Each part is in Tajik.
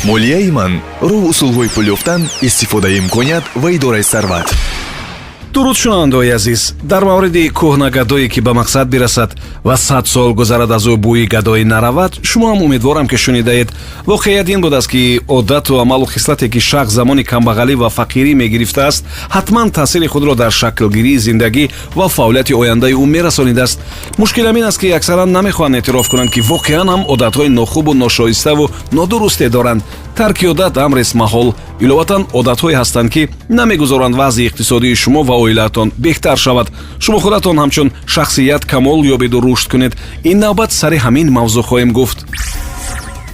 Молияи ман: роҳу усулҳои пул ёфтан, истифодаи имконият ва идораи сарват. Дуруд, шунавандаои азиз! Дар мавриди кӯҳнагадое, ки ба мақсад бирасад ва 100 сол гузарад, аз ӯ бӯи гадоӣ наравад, шумо ҳам, умедворам, ки шунидаед. Воқеият ин будааст, ки одату амалу хислате, ки шахс замони камбағалӣ ва фақирӣ мегирифтааст, ҳатман таъсири худро дар шаклгирии зиндагӣ ва фаъолияти ояндаи ӯ мерасонидааст. Мушкил ҳамин аст, ки аксаран намехоҳанд эътироф кунанд, ки воқеан ҳам одатҳои нохубу ношоиставу нодурусте доранд. Тарки одат амрест маҳол. Иловатан, одатҳое ҳастанд, ки намегузоранд вазъи иқтисодии шумо ва оилаатон беҳтар шавад, шумо худатон ҳамчун шахсият камол ёбеду рушд кунед. Ин навбат сари ҳамин мавзӯъ хоҳем гуфт.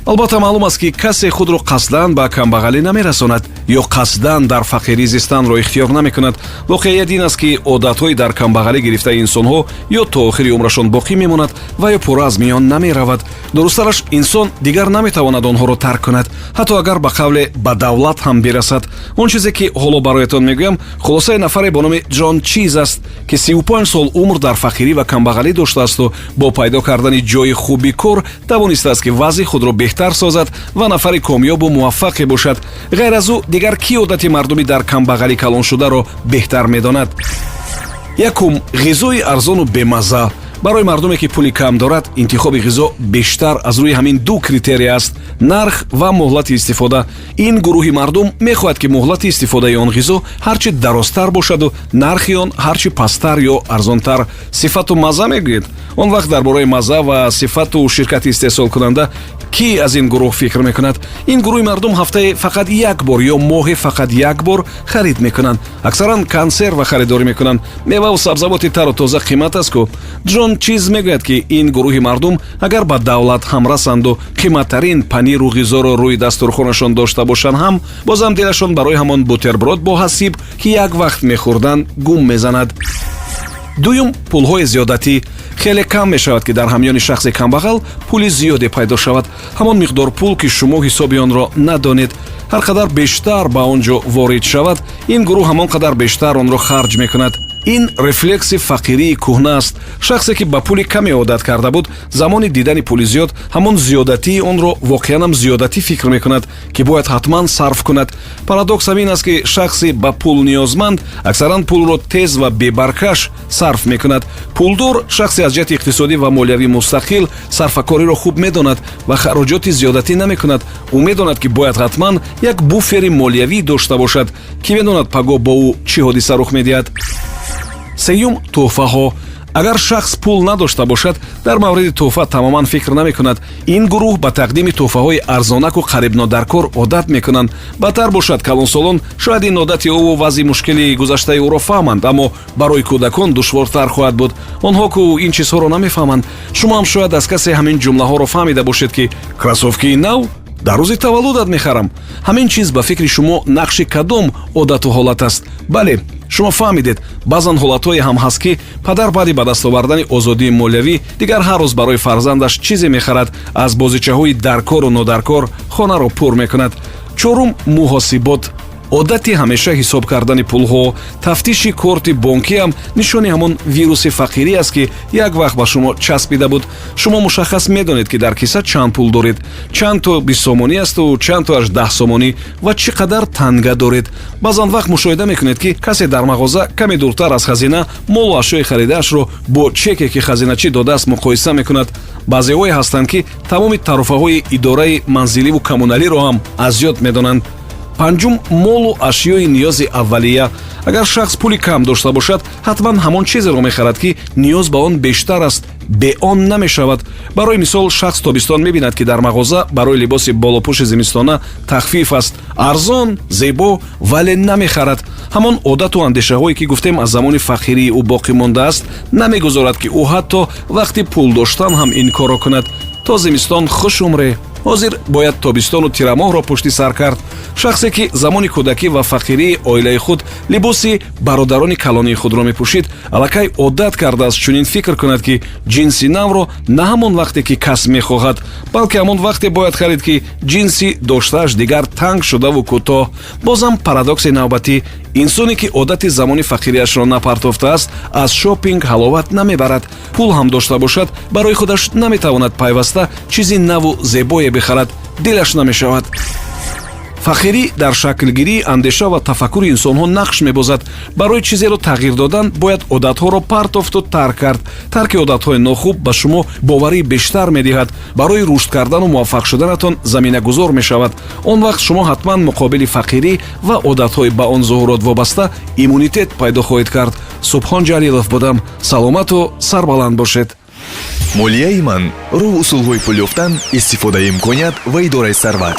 Албатта, маълум аст, ки касе худро қасдан ба камбағалӣ намерасонад ё қасдан дар фақирӣ зистанро ихтиёр намекунад. Воқеият ин аст, ки одатҳои дар камбағалӣ гирифтаи инсонҳо ё то охири умрашон боқӣ мемонад ва ё пурра аз миён намеравад. Дурусттараш, инсон дигар наметавонад онҳоро тарк кунад, ҳатто агар, ба қавле, ба давлат ҳам бирасад. Он чизе, ки ҳоло бароятон мегӯям, хулосаи нафаре бо номи Ҷон Чиз аст, ки 35 сол умр дар фақирӣ ва камбағалӣ доштаасту бо пайдо кардани ҷойи хуби кор тавонистааст, ки вазъи худро беҳтар созад ва нафари комёбу муваффақе бошад. Ғайр аз ӯ дигар кӣ одати мардуми дар камбағалӣ калоншударо беҳтар медонад? Якум: ғизои арзону бемазза. Барои мардуме, ки пули кам дорад, интихоби ғизо бештар аз рӯи ҳамин ду критерия аст: нарх ва муҳлати истифода. Ин гурӯҳи мардум мехоҳад, ки муҳлати истифодаи он ғизо ҳарчи дарозтар бошаду нархи он ҳарчи пасттар ё арзонтар. Сифату мазза мегӯед? Он вақт дар бораи мазза ва сифату ширкати истеҳсолкунанда кӣ аз ин гурӯҳ фикр мекунад? Ин гурӯҳи мардум ҳафтае фақат як бор ё моҳе фақат як бор харид мекунанд. Аксаран консерва харидорӣ мекунанд. Меваву сабзавоти тару тоза қимат аст ку. Ҷон Чиз мегӯяд, ки ин гурӯҳи мардум агар ба давлат ҳам расанду қиматтарин паниру ғизоро рӯи дастурхонашон дошта бошанд ҳам, бозам дилашон барои ҳамон бутерброд бо ҳасиб, ки як вақт мехӯрданд, гум мезанад. Дуюм: пулҳои зиёдатӣ. Хеле кам мешавад, ки дар ҳамёни шахси камбағал пули зиёде пайдо шавад. Ҳамон миқдор пул, ки шумо ҳисоби онро надонед. Ҳар қадар бештар ба он ҷо ворид шавад, ин гурӯҳ ҳамон қадар бештар онро харҷ мекунад. Ин рефлекси фақирии кӯҳна аст. Шахсе, ки ба пули каме одат карда буд, замони дидани пули зиёд ҳамон зиёдатии онро воқеанам зиёдатӣ фикр мекунад, ки бояд ҳатман сарф кунад. Парадокс ҳамин аст, ки шахси ба пул ниёзманд аксаран пулро тез ва бебаркаш сарф мекунад. Пулдор, шахсе аз ҷиҳати иқтисодӣ ва молиявӣ мустақил, сарфакориро хуб медонад ва хароҷоти зиёдатӣ намекунад. Ӯ медонад, ки бояд ҳатман як буфери молиявӣ дошта бошад. Кӣ медонад, пагоҳ бо ӯ чӣ ҳодиса рух медиҳад? Сеюм: тӯҳфаҳо. Агар шахс пул надошта бошад, дар мавриди тӯҳфа тамоман фикр намекунад. Ин гурӯҳ ба тақдими тӯҳфаҳои арзонаку қарибнодаркор одат мекунанд. Бадтар бошад, калонсолон шояд ин одати ӯву вазъи мушкили гузаштаи ӯро фаҳманд, аммо барои кӯдакон душвортар хоҳад буд. Онҳо ку ин чизҳоро намефаҳманд. Шумо ҳам шояд аз касе ҳамин ҷумлаҳоро фаҳмида бошед, ки «Кроссовкаи нав дар рӯзи таваллудат мехарам». Ҳамин чиз ба фикри шумо нақши кадом одату ҳолат аст? Бале, шумо фаҳмидед. Баъзан ҳолатҳое ҳам ҳаст, ки падар баъди ба даст овардани озодии молиявӣ дигар ҳар рӯз барои фарзандаш чизе мехарад, аз бозичаҳои даркору нодаркор хонаро пур мекунад. Чорум: муҳосибот. Одати ҳамеша ҳисоб кардани пулҳо, тафтиши корти бонкиам нишони ҳамон вируси фақирӣ аст, ки як вақт ба шумо часпида буд. Шумо мушаххас медонед, ки дар киса чанд пул доред, чанд то 20 сомонӣ асту чанд тоаш 10 сомонӣ ва чӣ қадар танга доред. Баъзан вақт мушоҳида мекунед, ки касе дар мағоза каме дуртар аз хазина молу ашёи харидаашро бо чеке, ки хазиначӣ додааст, муқоиса мекунад. Баъзеҳое ҳастанд, ки тамоми тарофаҳои идораи манзиливу коммуналиро ҳам аз ёд медонанд. Панҷум: молу ашёи ниёзи аввалия. Агар шахс пули кам дошта бошад, ҳатман ҳамон чизеро мехарад, ки ниёз ба он бештар аст, бе он намешавад. Барои мисол, шахс тобистон мебинад, ки дар мағоза барои либоси болопӯши зимистона тахфиф аст, арзон, зебо, вале намехарад. Ҳамон одату андешаҳое, ки гуфтем, аз замони фақирии ӯ боқӣ мондааст, намегузорад, ки ӯ ҳатто вақти пул доштан ҳам ин корро кунад. То зимистон хуш умре, ҳозир бояд тобистону тирамоҳро пушти сар кард. Шахсе, ки замони кӯдакӣ ва фақирии оилаи худ либоси бародарони калонии худро мепӯшид, аллакай одат кардааст чунин фикр кунад, ки ҷинси навро на ҳамон вақте, ки кас мехоҳад, балки ҳамон вақте бояд харид, ки ҷинси доштааш дигар танг шудаву кӯтоҳ. Бозам парадокси навбатӣ: инсоне, ки одати замони фақириашро напартофтааст, аз шопинг ҳаловат намебарад. Пул ҳам дошта бошад, барои худаш наметавонад пайваста чизи наву зебое бихарад, дилаш намешавад. Фақирӣ дар шаклгирии андеша ва тафаккури инсонҳо нақш мебозад. Барои чизеро тағйир додан бояд одатҳоро партофту тарк кард. Тарки одатҳои нохуб ба шумо боварии бештар медиҳад, барои рушд кардану муваффақ шуданатон заминагузор мешавад. Он вақт шумо ҳатман муқобили фақирӣ ва одатҳои ба он зуҳурот вобаста иммунитет пайдо хоҳед кард. Субҳон Ҷалилов будам. Саломату сарбаланд бошед. Молияи ман: роҳу усулҳои пул ёфтан, истифодаи имконият ва идораи сарват.